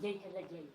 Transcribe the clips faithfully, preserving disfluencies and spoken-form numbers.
Jay, hala, Jay.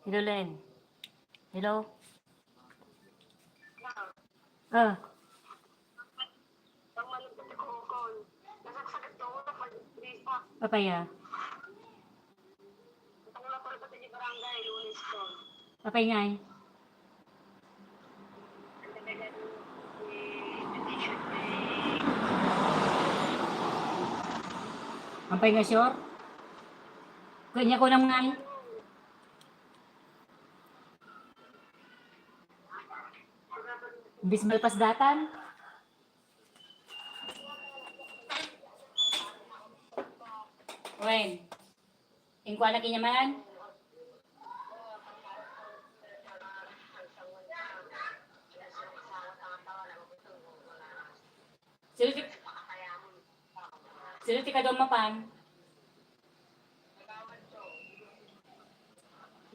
Hello, Len. Hello? Ah. Apay a? Apay ngay? Apay nga sure? Kanya ko nang ngay? Imbis malpas datan? Wen. Inkuana kaniaman? Sino ti, sino ti kadaw mapan?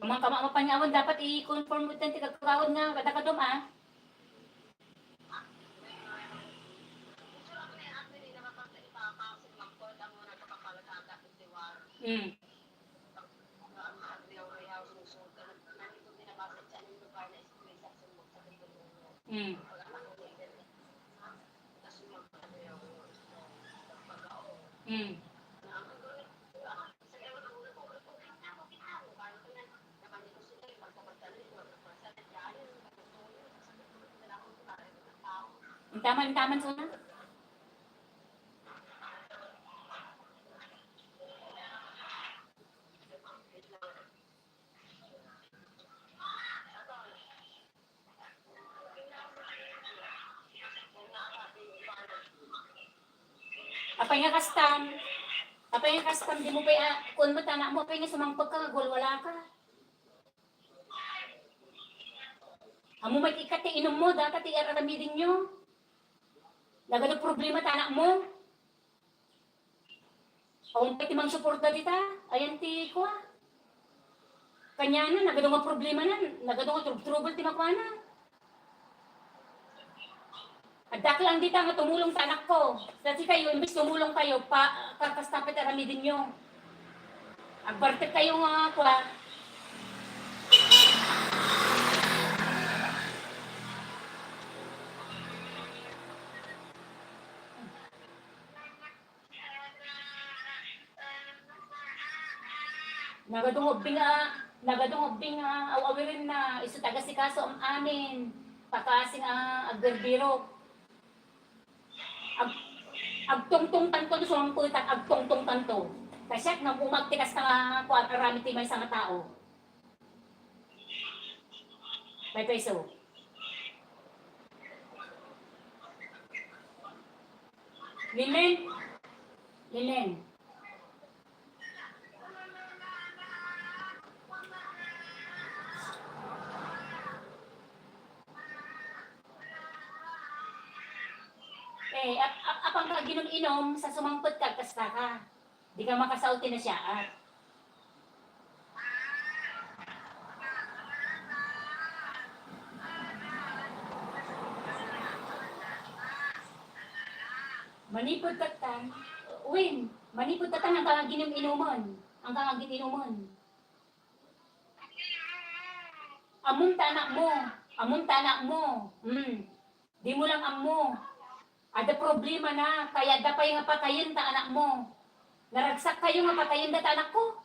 Mamangkama mapan nga awan dapat i-confirm mo ti kagkawad nga kadakadom, ah. Mm. Mm. Mm. Intaman, intaman, suna. Apay nga kastam? Apay nga kastam? Di mo pay, ah, kun mo ta anak mo, apay nga sumangpet ka, agwalwala ka? Ammo met ika ti inum mo, data ti ar-aramiden yo. Nagadu problema ta anak mo. Awan pay ti mangsuporta dita, ayan ti kua. Kaniana, nagadu nga problema nan, nagadu nga trub-, trouble ti makuana. Addak lang dita nga tumulong ta anakko. Sa sikayo, imbes tumulong kayo, pa, ka-, kasta pay ti aramiden yo. Agbartek kayo nga kua. Nagadungog nga, nagadungog nga aw-awiren na isu ti agasikaso am-amin. Pakaasin a agbirbiro. Ag-, agtungtongtanto no sumangpetak, agtungtongtanto. Ta siak, nagumag ti kasta nga kuan, aramid ti maysa nga tao. Paypayso. Linen. Linen. Eh, ap-, ap-, apang ka aginum-inum, sa sumangpet ka, kasta ka. Di ka makasao ti nasiaat. Manipud tattan, wen, manipud tattan, ang kang aginum-inuman. Ang kang agin-inuman. Ammom ta anak mo. Ammom ta anak mo. Hmm. Di mo lang ammo. Adda problema na, kaya adda pay nga patayen ta anak mo. Naragsak kayo nga patayen data anak ko.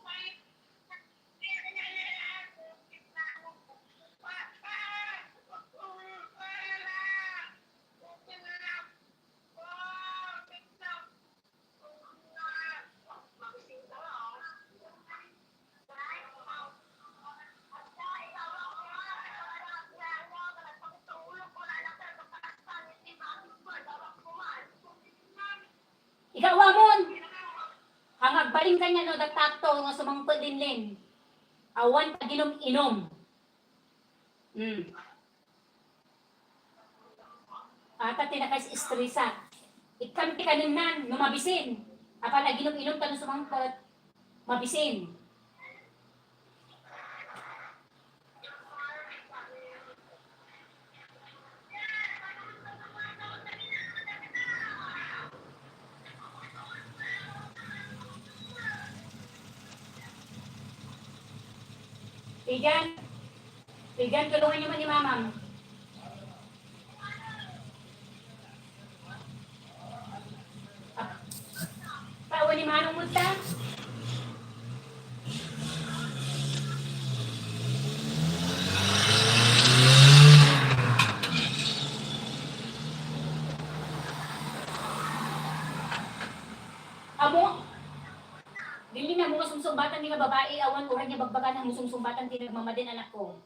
Ikaw, amon! Ang agbalin kanya, no, datakto nga sumangpet linlin. Awan paginom-inom. Hmm. Ata ti nakaes-estresa. Ikkan ti kanennan, no mabisin. Apan aginom-inom ta no sumangpet, mabisin. Regan, Regan, tulungan niyo man ni Mamam. Pawan ni Manong Munta. Amo, dili na mo nga sumsumbatan ni nga babae, awan uray nga bagbagana mo sumsumbatan ti nagmamadi, anakko.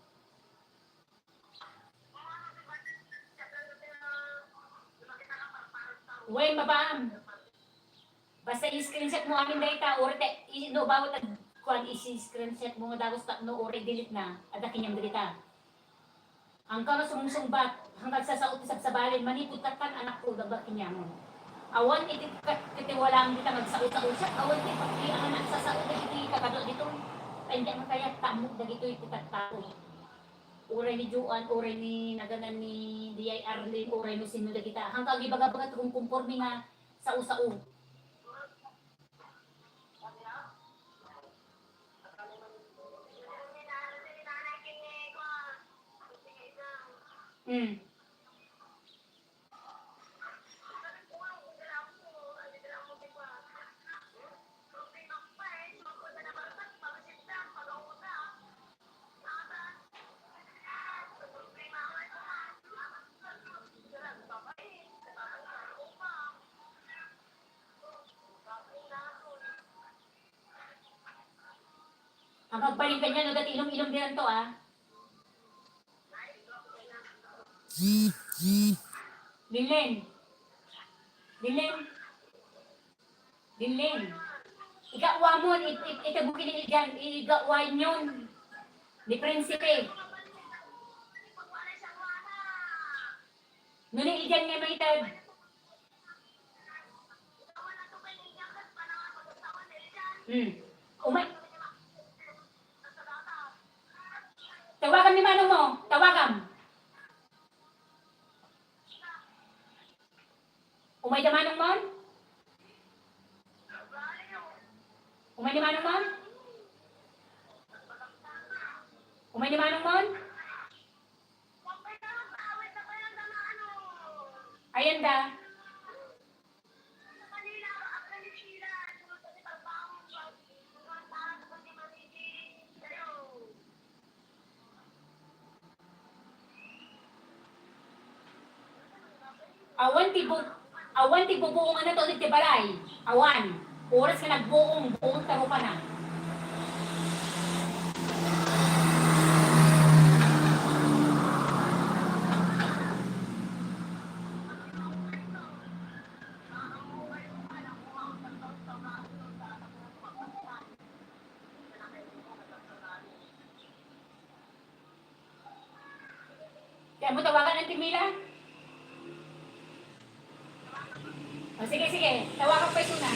Wen, babaam. Basta i-screenshot mo amin dayta, uray ta, i-, no, bawat ag-, kuan, i-screenshot mo nga dagus tapno uray delete na, adda kaniam dagita. Hangka nga sumsungbat, hangka agsasao ti sabsabali, manipud kat-, kan anakko, dagba kaniamon. Awan iti kat-, katiwalaam dita nga agsao-sao siak, awan ti pagdi-, ang anak sasao dagiti kakadua ditoy. Ay, hindi ang kayat, tamok dagitoy ti tattao. Uray ni Joan, uray ni naganan ni Diay Arlene, uray no sino dagita. Hangka agibaga-baga ti kumkonporme nga sao-sao. Mm. Ang agbalin kanian, no, dati inom-inom diay to, ah. Linlin. Linlin. Linlin. Igawamon, it-, it-, itago kini igan, igawamon. Ni Prinsipe. Nuni idiay nga maited. Hmm. Umay. Tawagam ni manong mo. Tawagam. Umay da manong mo? Umay ni manong mo? Umay ni manong mo? Ayan da. Awan ti bu-, awan ti bubuongan nato iti balay. Awan. Oras nga nagbuong, buong ta rupana. Kaya mo tawagan ang Timila? O, sige, sige. Tawagan pa isuna.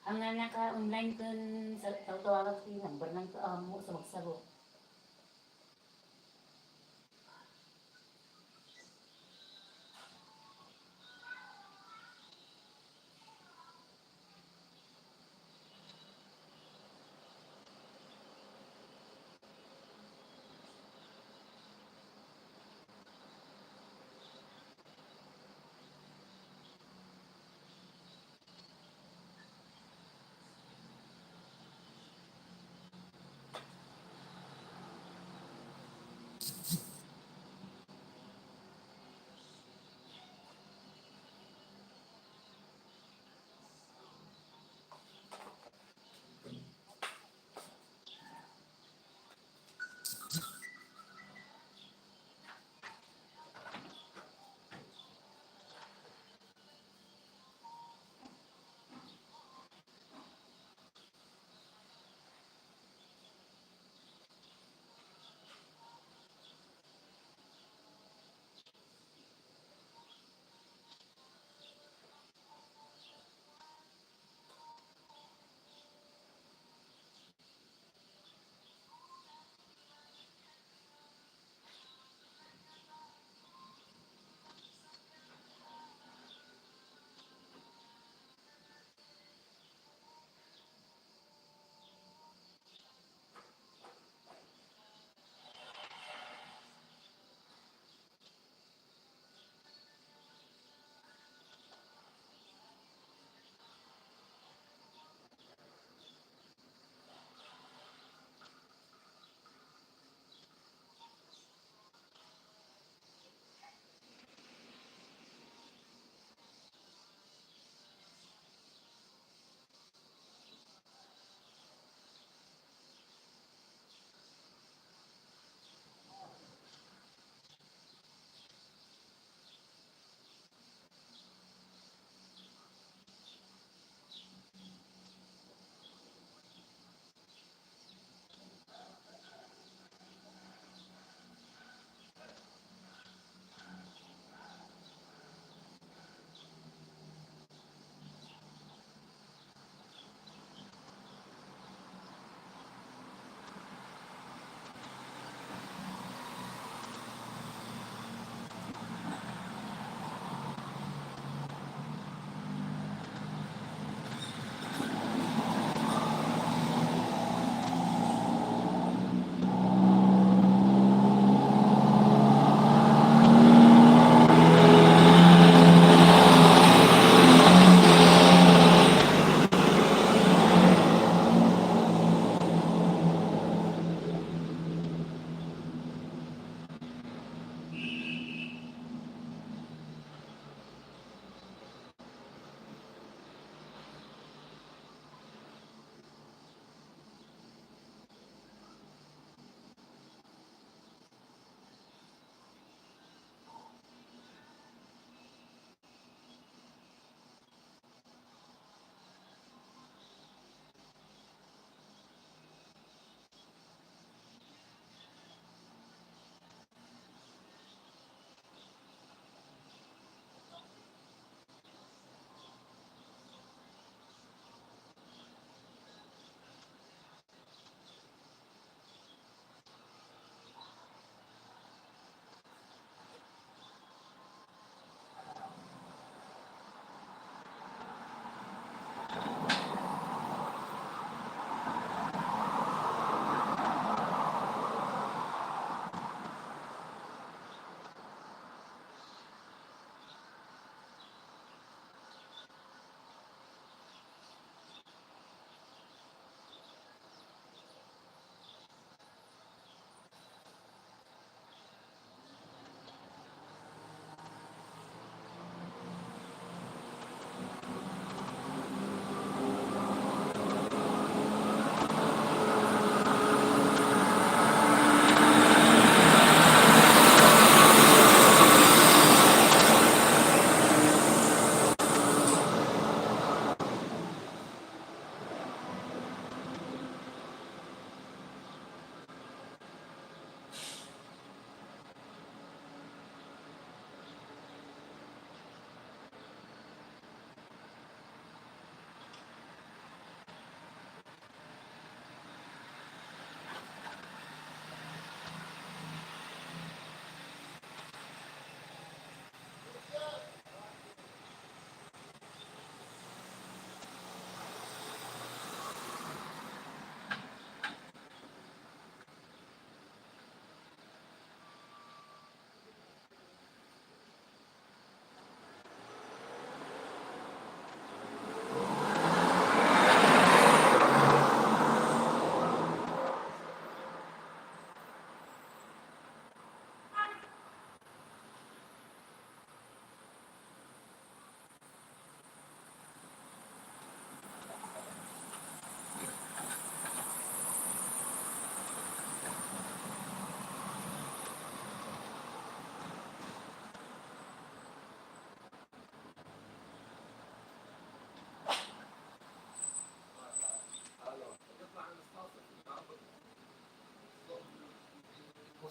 Ang naka-online ken sa, tawtawagak ti number nang ammo sumagsabo.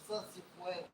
Ça, c'est fouet.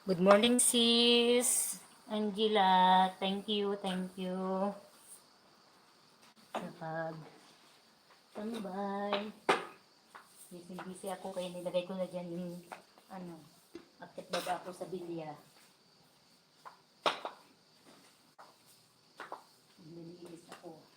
Good morning, sis. Angela, thank you, thank you. Sa pag tambay. Busy-busy ako kaya nilagay ko na dyan yung ano, akit baba ako sa bilya. Maglilinis ako.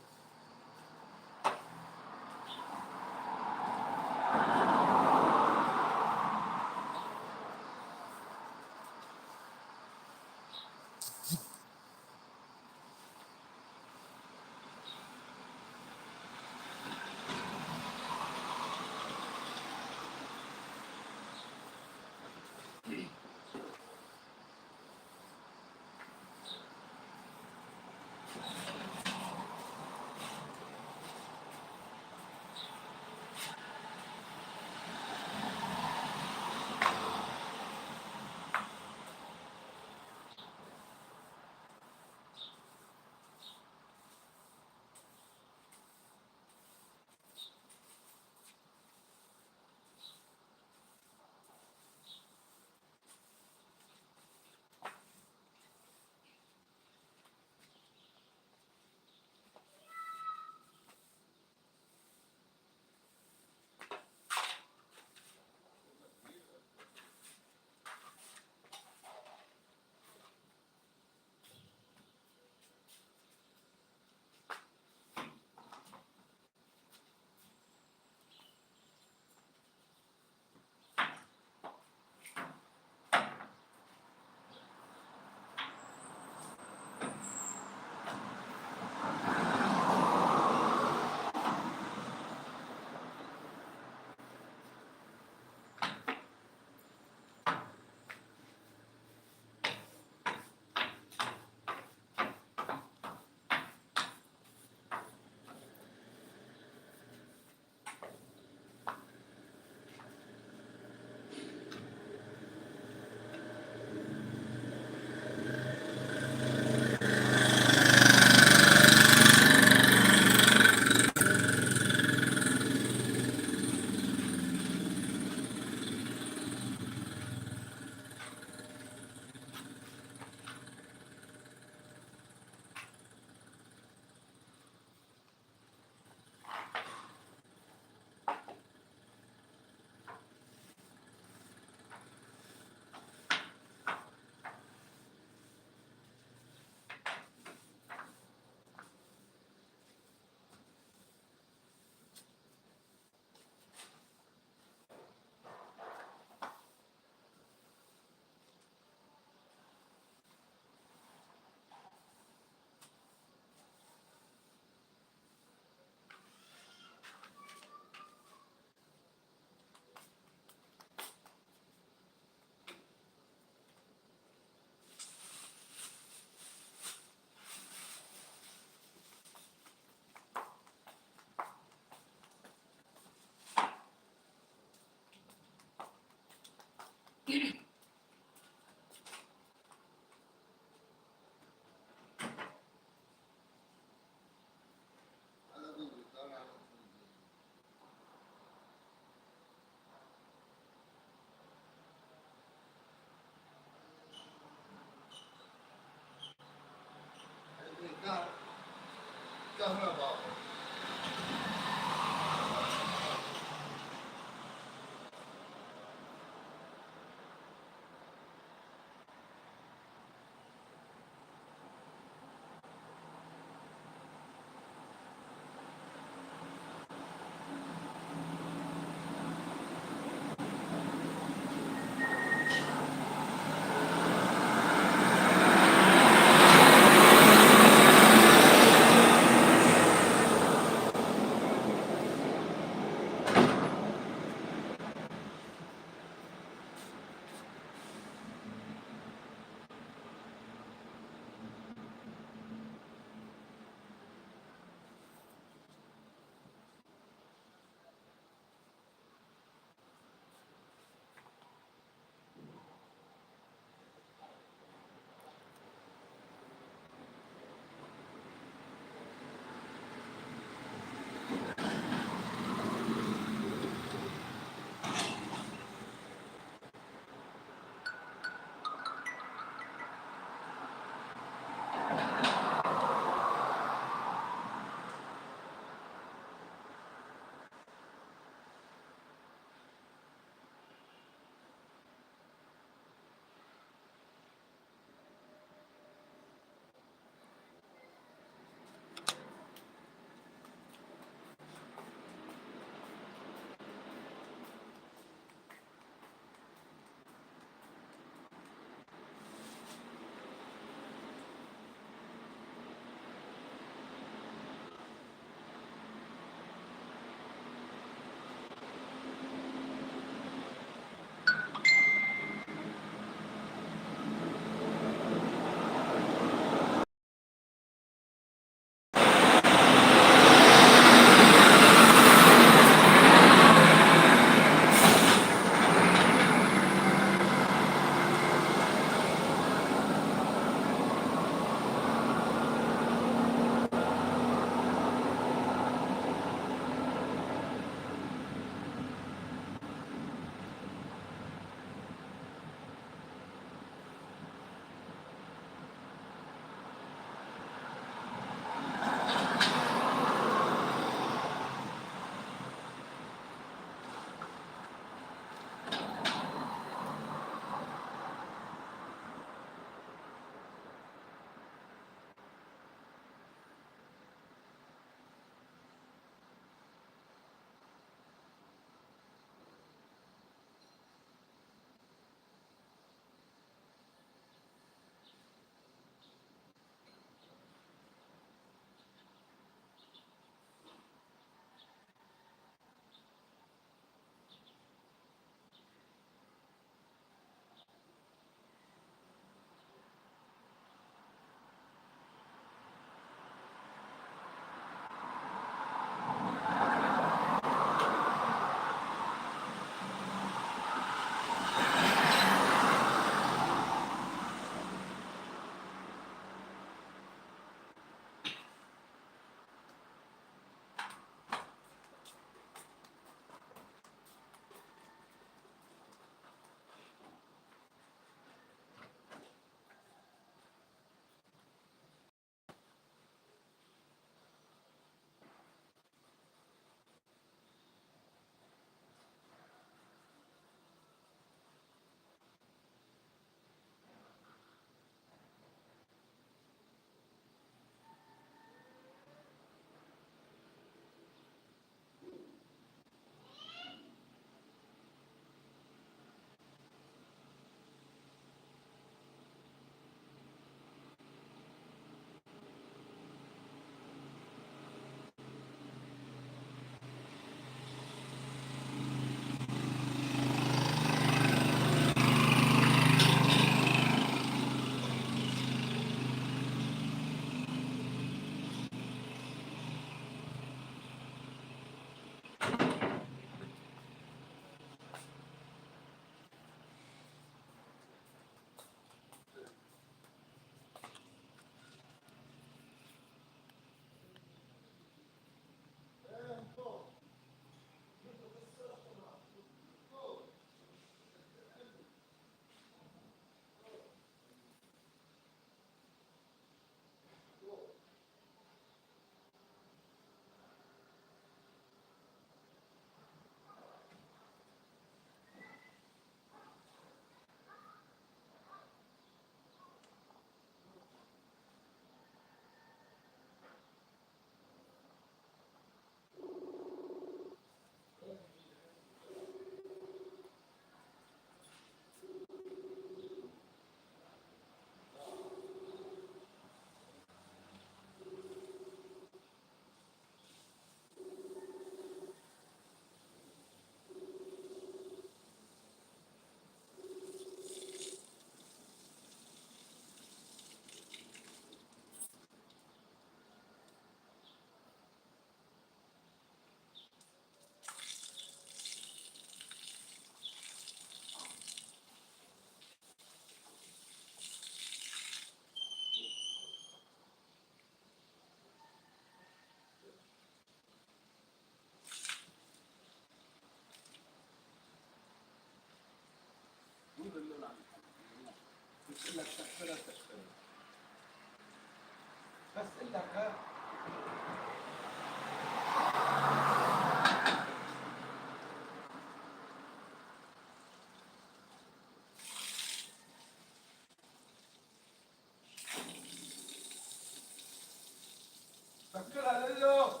Dakkel a lello!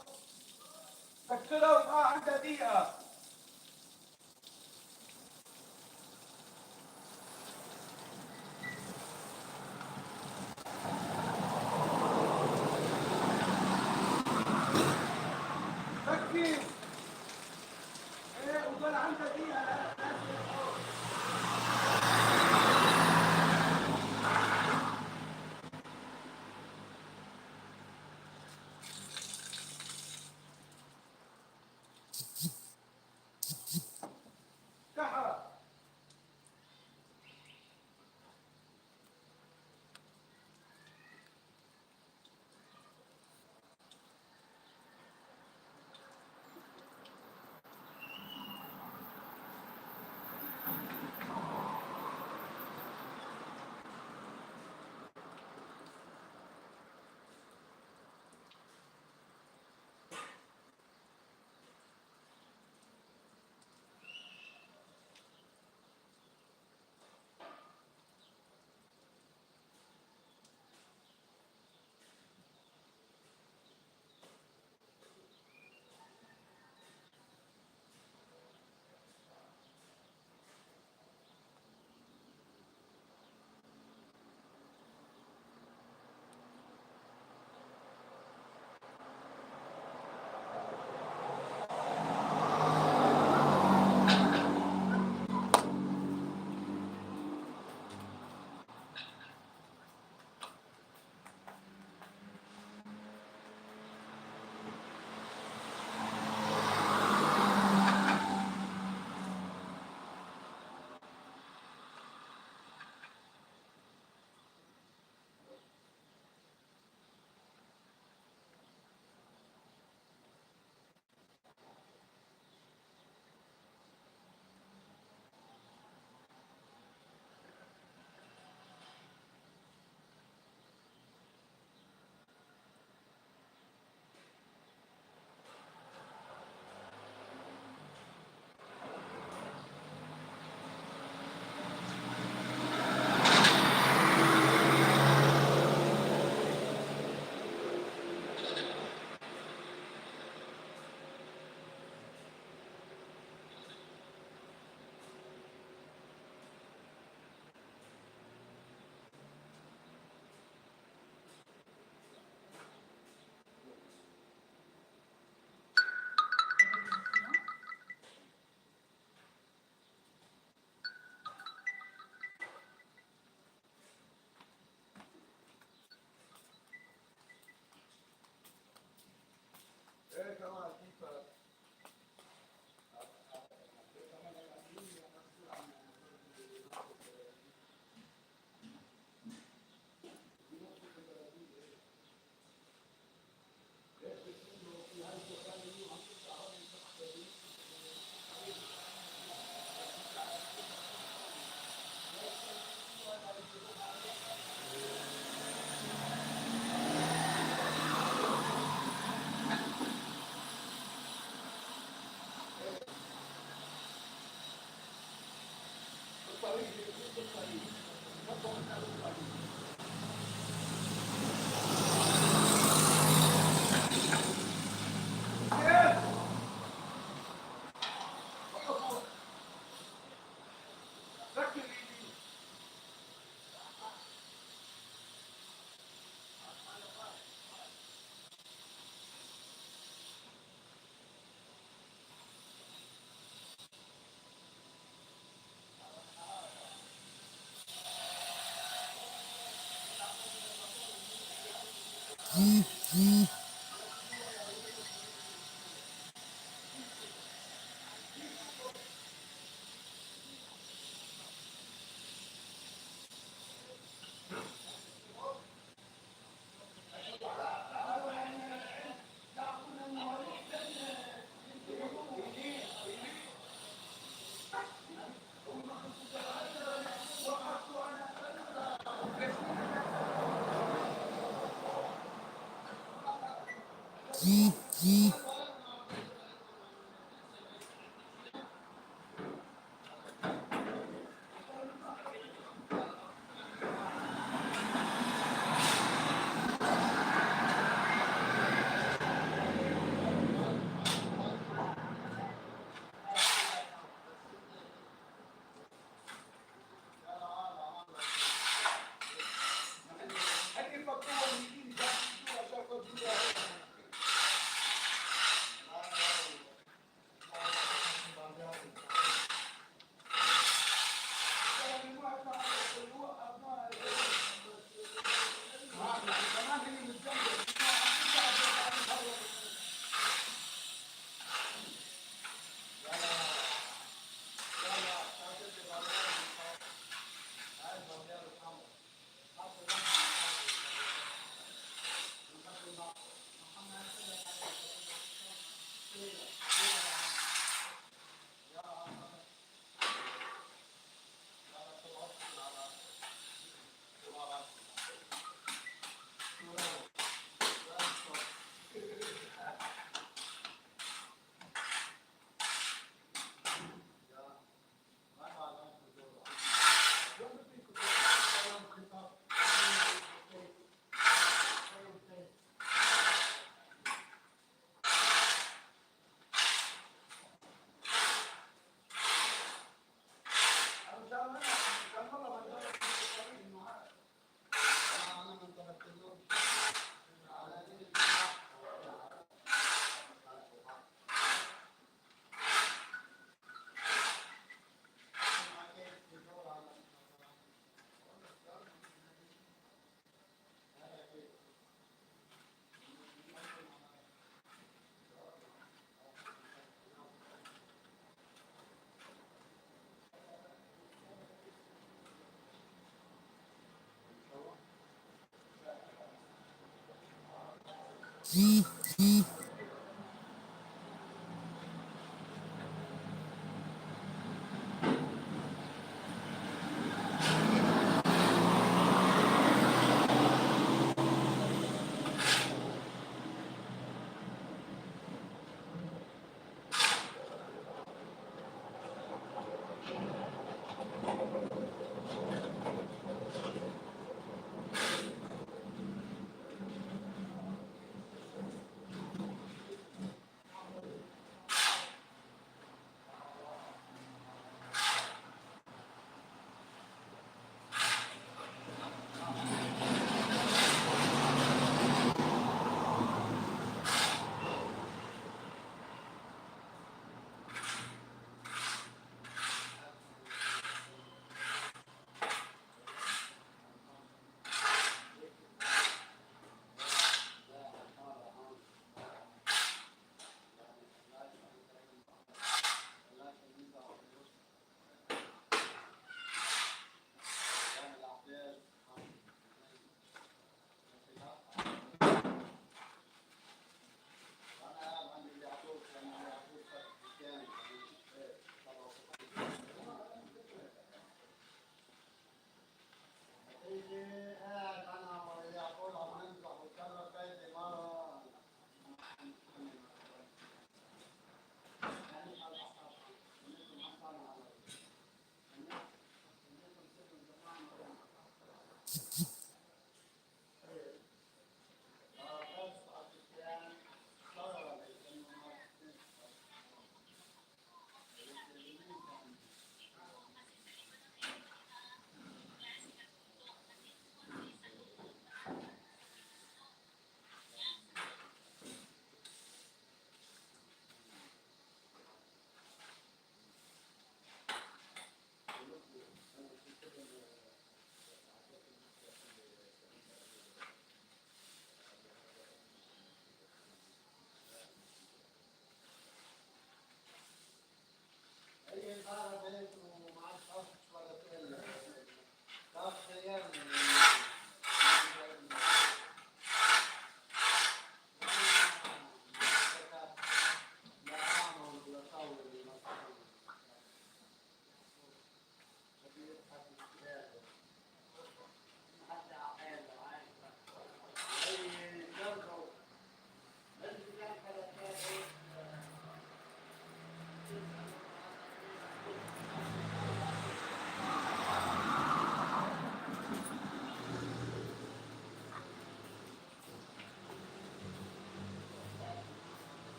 Dakkel a um-aanda dia! Dakkel!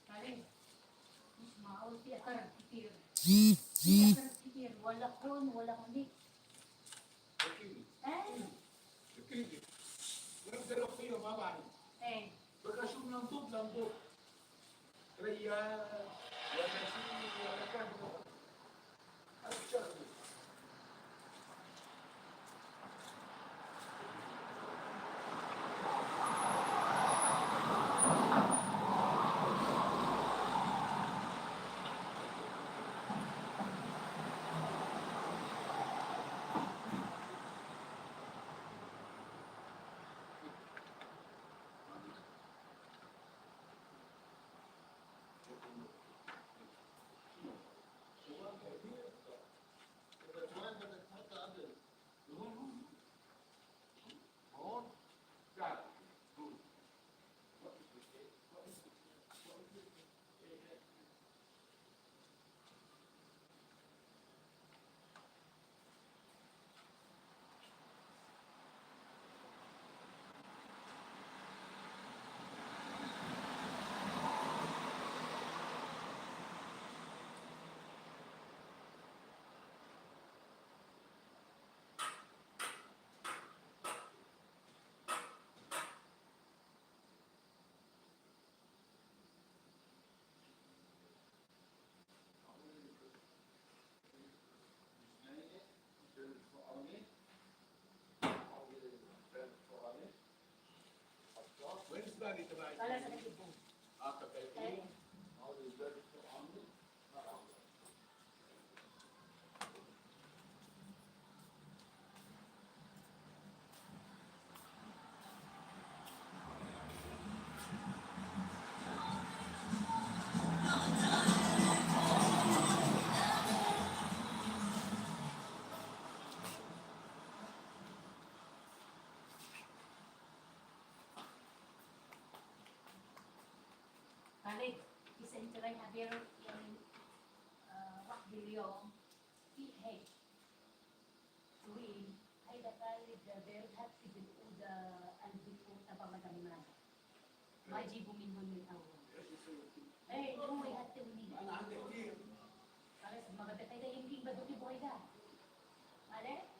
Pare, mas maul ti akaragkitir. Ti akaragkitir, wala kon, wala kunik. Eh? Eh. Balik, isentry Javier yung, ah, Rock Billion, P H. Wen, ay dakal, the very hot, the, the, the, Alvin po, tapamadamnama. Maji bumingon ni awan. Eh, umuwi at tuni. Pare, sa mga tatay na yung king badong ni Boy na. Pare?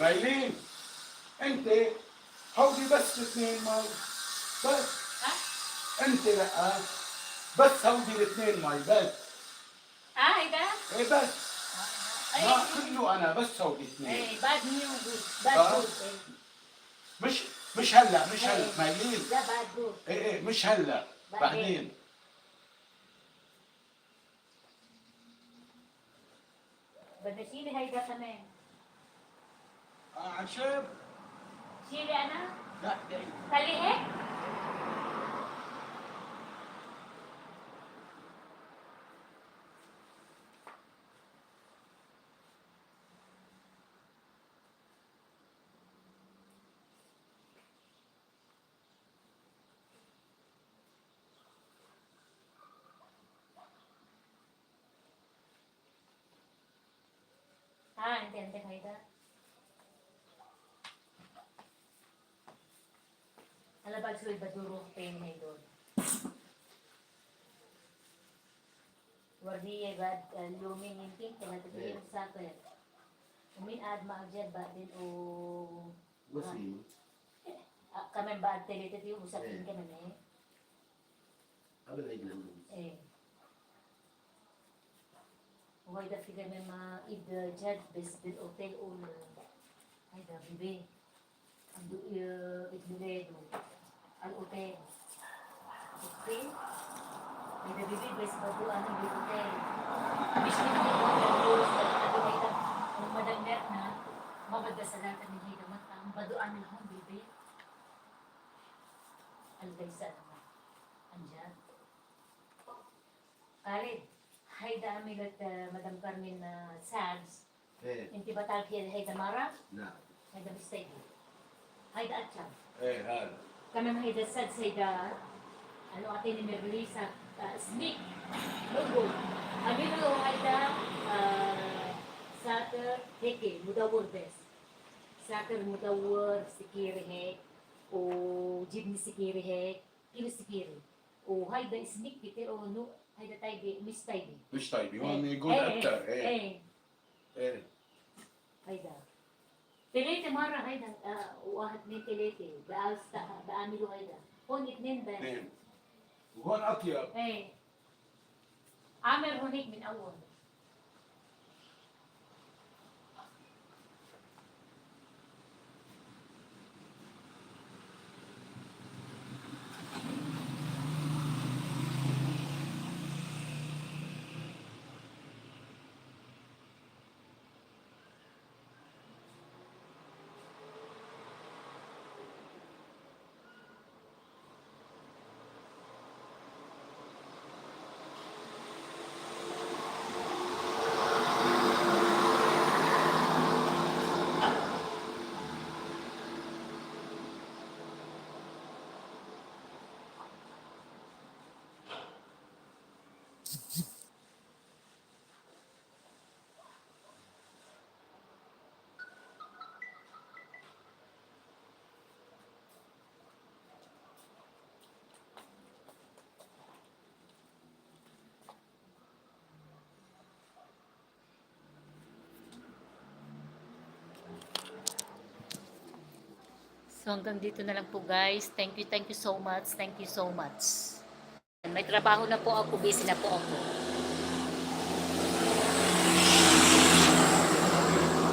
Maylin, ente, hawdi bas itnen may bas. Ha? Ente la, ah. Bas hawdi itnen may bas. Ah, ida? Eh, bas. Ay, ma, kullu ana, bas hawdi itnen. Eh, bad news, bad news, eh. Mux, mux halla, mux halla, Maylin. Eh, eh, mux halla. Bad news. Banda sili hay gasa men. Ah, chef. Sili ana? Da, da. Kali, eh? Ah, ente, ente, kayda. Alabad so ibaduro ko pa yung may doon. Wardiya gad, ah, lumin inting, kaya tagin sa akin. Umin ad maagyan ba din o Basi, ah, kami ba ad tele ti usapin eh, kami ni? Abel ay lang. Eh. Why the figure may ma id the jet best del hotel owner? Ay, the bibi. Ang du-, eh, id Miledo. Al hotel. Okay? Ay, the bibi best ba to, ano, di hotel? Wish me to go to the Lord, sa katabi na ito. Ang madam Merna, mabagda sa lahat ang hindi naman. Ang baduan na akong bibi. Ang gaysa naman. Andiyan. Alin, hayda a milet, ah, Madam Carmen, ah, sads. Eh. Inti batag hiyan hayda mara? Na. Hayda bistay di. Hayda atsam. Eh, hal. Kami hayda sads hayda, ano, ate ni Merlisa, ah, sneak. Lugod. Amino hayda, ah, saker, heke, mudawor bes. Saker, mudawor, sikiri, he. O, jibni sikiri, he. Kilo sikiri. O, hayda sneak, kiti, o, no, hayda tayo di, miss tayo di. Miss tayo di. Eh, one good eh, actor, eh. Eh. Eh. Hayda. Tilete mara, hayda. Ah, uahat ni tilete. Daas ta, daami lo hayda. Honit nen, ben. Nen. One actor. Eh. Amer honik min awon. So, hanggang dito na lang po, guys. Thank you, thank you so much. Thank you so much. May trabaho na po ako, busy na po ako.